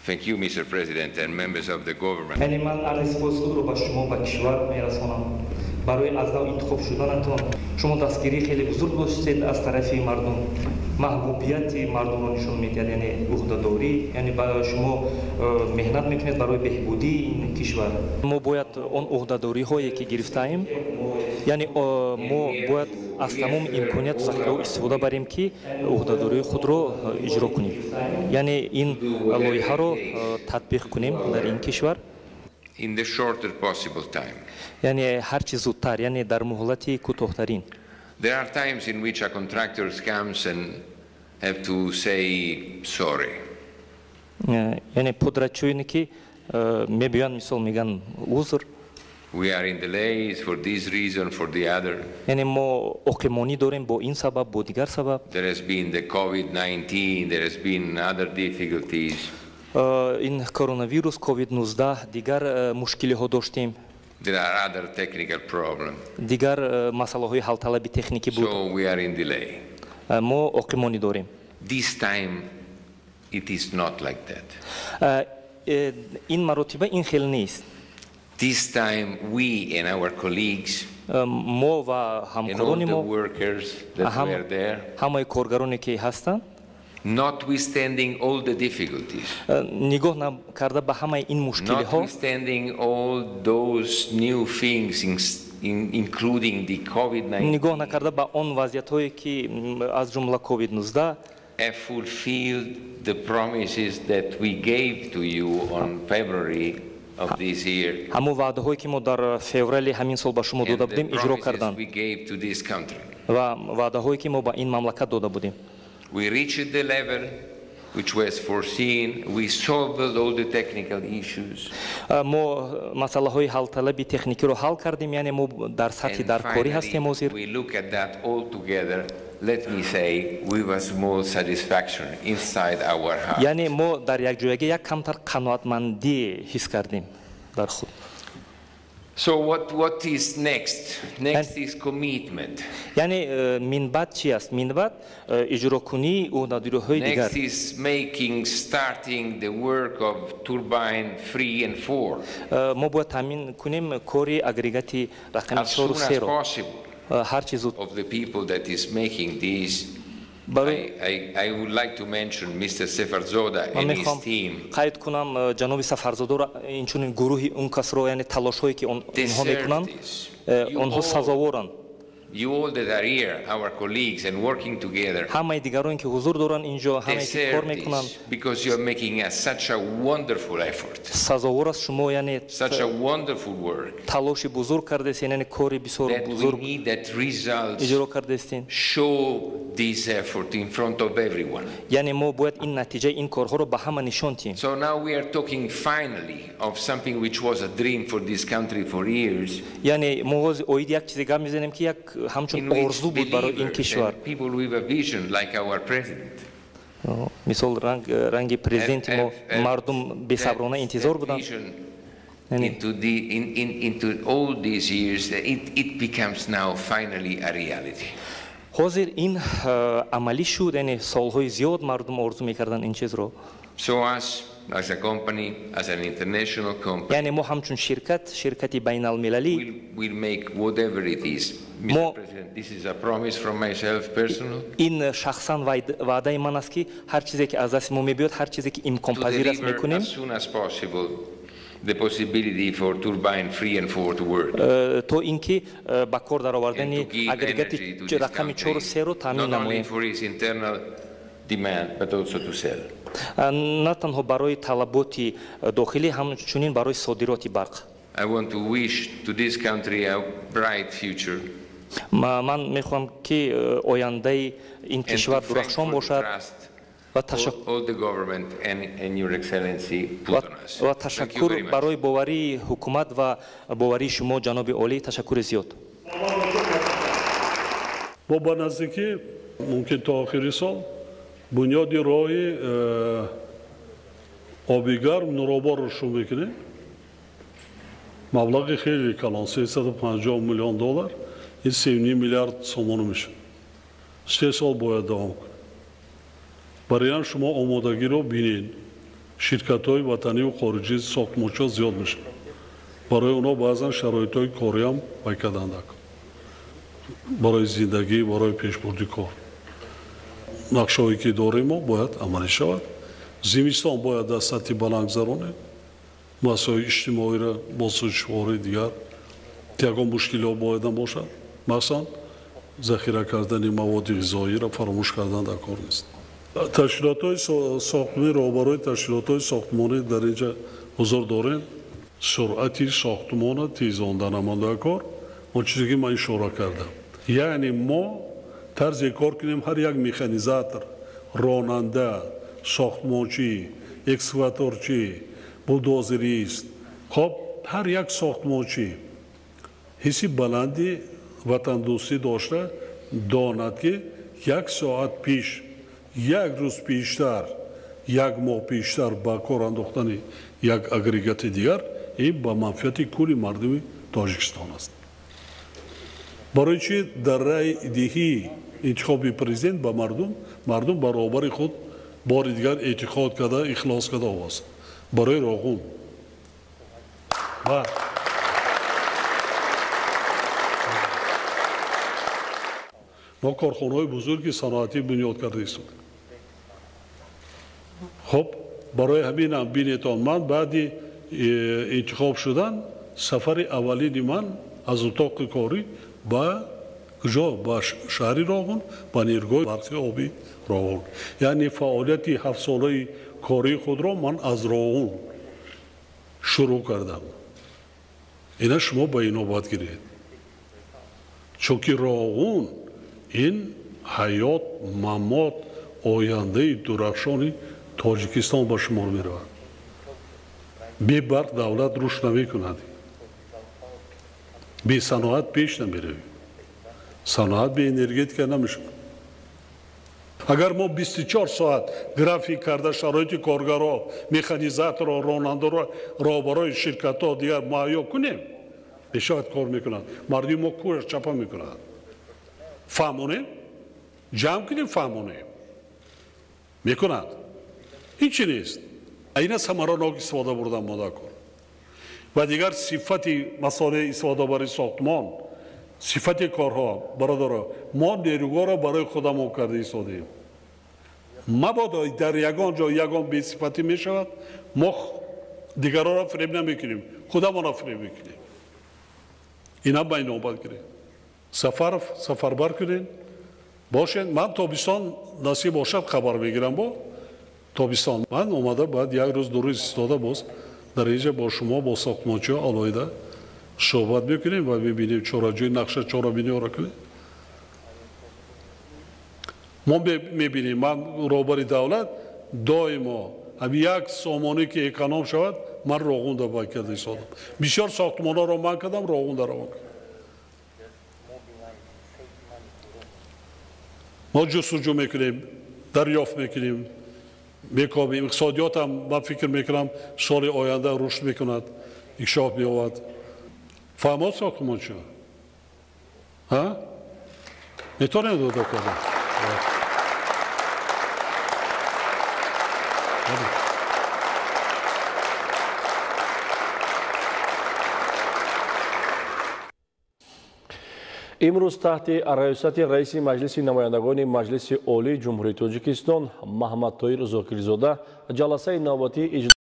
Thank you, Mr. President and members of the government. Яъне ман арзи сипоси худро ба шумо, ба кишвар мерасонам барои аз нав интихоб шуданатон. Шумо дастгирии хеле бузург доштед аз тарафи мардум. Маҳбубияти мардумро нишон медиҳад, яъне ӯҳдадорӣ, яъне ба шумо меҳнат мекунед барои беҳбудии ин кишвар. Мо бояд он ӯҳдадориҳое, ки гирифтаем, яъне мо бояд аз тамоми имконияту захираҳо истифода барем, ки ӯҳдадориҳои худро иҷро кунем, яъне ин лоиҳаро татбиқ кунем дар ин кишвар. In the shorter possible time. Яъне ҳарчи зудтар, яъне дар муҳлати кӯтоҳтарин. There are times in which a contractor comes and have to say sorry. Яъне подрядчиёне, ки мебиёянд, мисол, мегӯянд: узр. We are in delays for this reason, for the other. Яъне мо оқимонӣ дорем бо ин сабаб, бо дигар сабаб. There has been the COVID-19, there has been other difficulties. Ин коронавирус COVID-19, дигар мушкилиҳо доштем. There are other technical problems. Дигар масъалаҳои ҳалталаби техникӣ буд. So we are in delay. Мо оқимонӣ дорем. This time it is not like that. Ин маротиба ин хел нест. This time we and our colleagues Мо ва ҳамкорони мо, ҳамаи коргароне, ки ҳастанд, notwithstanding all the difficulties, нигоҳ накарда ба ҳамаи ин мушкилиҳо, notwithstanding all those new things, including the COVID-19, нигоҳ накарда ба он вазъиятҳое, ки аз ҷумла COVID-19, have fulfilled the promises that we gave to you on February of this year. Ҳамон ваъдаҳое, ки мо дар феврали ҳамин сол ба шумо дода будем, иҷро карданд ва ваъдаҳое, ки мо ба ин мамлакат дода будем. We reached the level which was foreseen. We solved all the technical issues. Мо масъалаҳои ҳалталаби техникиро ҳал кардем, яъне мо дар сатҳи даркорӣ ҳастем ҳозир. We look at that all together, let me say, with a small satisfaction inside our heart. Яъне мо дар якҷоягӣ як камтар қаноатмандӣ ҳис кардем дар худ. So what is next? Next is commitment. Яъне минбаъд чи аст? Минбаъд иҷрокунии ӯҳдадориҳои дигар. Next is making, starting the work of turbine 3 and 4. Мо бояд таъмин кунем кори агрегати рақами 4 серо ҳарчи зуд. Of the people that is making this, I would like to mention Mr. Sefarzoda and his team. Қайд кунам ҷаноби Сафарзодоро, инчунин гурӯҳи он касро, яъне талошҳое, ки онҳо мекунанд, онҳо сазоворанд. You all that are here, our colleagues, and working together. Ҳамаи дигароне, ки ҳузур доранд инҷо, ҳамае ки кор мекунанд, because you are making such a wonderful effort. Сазовор аст шумо, яъне such a wonderful work. Талоши бузург кардестен, яъне кори бисёр бузург That we need that results иҷро кардестен. Show this effort in front of everyone. Яъне мо бояд ин натиҷаи ин корҳоро ба ҳама нишон диҳем. So now we are talking finally of something which was a dream for this country for years. Яъне мо ҳозир оиди як чизе гап мезанем, ки як ҳамчун орзу буд барои ин кишвар. Мисол, ранги президенти мо мардум бесаброна интизор буданд. Into all these years, it becomes now finally a reality. Ҳозир ин амалӣ шуд, яъне солҳои зиёд мардум орзу мекарданд ин чизро. So us, as a company, as an international company, Яъне мо ҳамчун ширкат, ширкати байналмилалӣ, we'll make whatever it is. Mr. President, this is a promise from myself personal. Ин шахсан ваъдаи ман аст, ки ҳар чизе, ки аз дасти мо мебиёд, ҳар чизе, ки имконпазир аст, мекунем as soon as possible the possibility for turbine 3 and 4 to work. То ин ки ба кор даровардани агрегати рақами чору серо таъмин намоем. For its internal demand, but also to sell. На танҳо барои талаботи дохилӣ, ҳамчунин барои содироти барқ. I want to wish to this country a bright future. Ман мехоҳам, ки ояндаи ин кишвар дурахшон бошад ва ташаккур барои боварии ҳукумат ва боварии шумо, ҷаноби олӣ, ташаккури зиёд. Мо ба наздикӣ, мумкин то охири сол, бунёди роҳи оби гарм Нуроборро шурӯъ мекунем. Маблағи хеле калон, 350 миллион доллар, ин 3,5 миллиард сомонӣ мешавад. 3 сол бояд давом кунад. Барои ҳам шумо омодагиро бинед. Ширкатҳои ватаниву хориҷӣ сохтмончиҳо зиёд мешаванд. Барои онҳо баъзан шароитҳои кориам вай кардан дар кор. Барои зиндагӣ, барои пешбурди кор. Нақшаҳое ки дорем мо бояд амалӣ шавад. Зимистон бояд дар сатҳи баланд гузаронем. Муассисаҳои иҷтимоиро бо сӯзишвории дигар ягон мушкилиҳо бояд набошад. Махсусан захира кардани маводи ғизоиро фаромӯш кардан дар кор нест. Ташкилотҳои сохтмонӣ, роҳбарои ташкилотҳои сохтмонӣ дар инҷа ҳузур дорем. Суръати сохтмона тезонда намонда кор, он чизе ки ман ишора кардам. Яъне мо тарзе кор кунем, ҳар як механизатор, ронанда, сохтмончӣ, экскаваторчӣ, булдозерист, хоб ҳар як сохтмончӣ ҳисси баланди ватандӯстӣ дошта донад, ки як соат пеш, як рӯз пештар, як моҳ пештар ба кор андохтани як агрегати дигар ин ба манфиати кулли мардуми Тоҷикистон аст. Барои чӣ дар райдиҳии интихоби президент ба мардум, мардум баробари худ бори дигар эътиқод карда, ихлос карда овоз. Барои Роғун. Ва мо корхонаҳои бузурги саноатӣ бунёд карда истодем. Хоб, барои ҳаминам бинетон, ман баъди интихоб шудан сафари аввалини ман аз утоқи корӣ ба куҷо? Ба шаҳри Роғун, ба нерӯгоҳи барқи оби Роғун. Яъне фаъолияти ҳафтсолаи кории худро ман аз Роғун шурӯъ кардам. Ина шумо ба инобат гиред. Чунки Роғун ин ҳаёт, мамот, ояндаи дурахшони Тоҷикистон ба шумор меравад. Бе барқ давлат рушд намекунад. Бе саноат пеш намеравем. Саноат бе энергетика намешавад. Агар мо 24 соат график карда шароити коргаро, механизаторо, ронандаро, роҳбарои ширкатҳо дигар муҳайё кунем, бешавад кор мекунад. Мардуми мо кӯраш чапа мекунад. Фаҳмонем, ҷамъ кунем, фаҳмонем. Мекунад. Ҳеҷ чи нест. Ина самаранок истифода бурдан мо кор. Ва дигар сифати масолеҳи истифодабари сохтмон, сифати корҳо, бародаро, мо нерӯгоҳро барои худамон карда истодем. Мабодо дар ягон ҷо ягон бесифатӣ мешавад, мо дигарҳоро фиреб намекунем, худамонро фиреб мекунем. Ина ба инобат гиред. Сафаров сафарбар кунед, бошед. Ман тобистон насиб бошад хабар мегирам бо тобистон. Ман омада баъд як рӯз ду рӯз истода боз дар инҷа бо шумо бо сохтмончиҳо алоҳида суҳбат мекунем ва мебинем чораҷӯи нақша чорабиниҳоро кунем. Мо мебинем, ман роҳбари давлат доимо ҳамин як сомонӣ ки эконом шавад, ман Роғунда бай карда истодам. Бисёр сохтмонҳоро ман кардам, Роғунда равон кардам. Мо ҷустуҷӯ мекунем, дарёфт мекунем, мекобем. Иқтисодиётам ман фикр мекунам соли оянда рушд мекунад, инкишоф меёбад. Фаҳмод сохтмончиҳо? Ҳа? Метавонем дода кардан? Имрӯз таҳти раёсати раиси Маҷлиси намояндагони Маҷлиси Олии Ҷумҳурии Тоҷикистон Маҳмадтоир Зокирзода ҷаласаи навбатии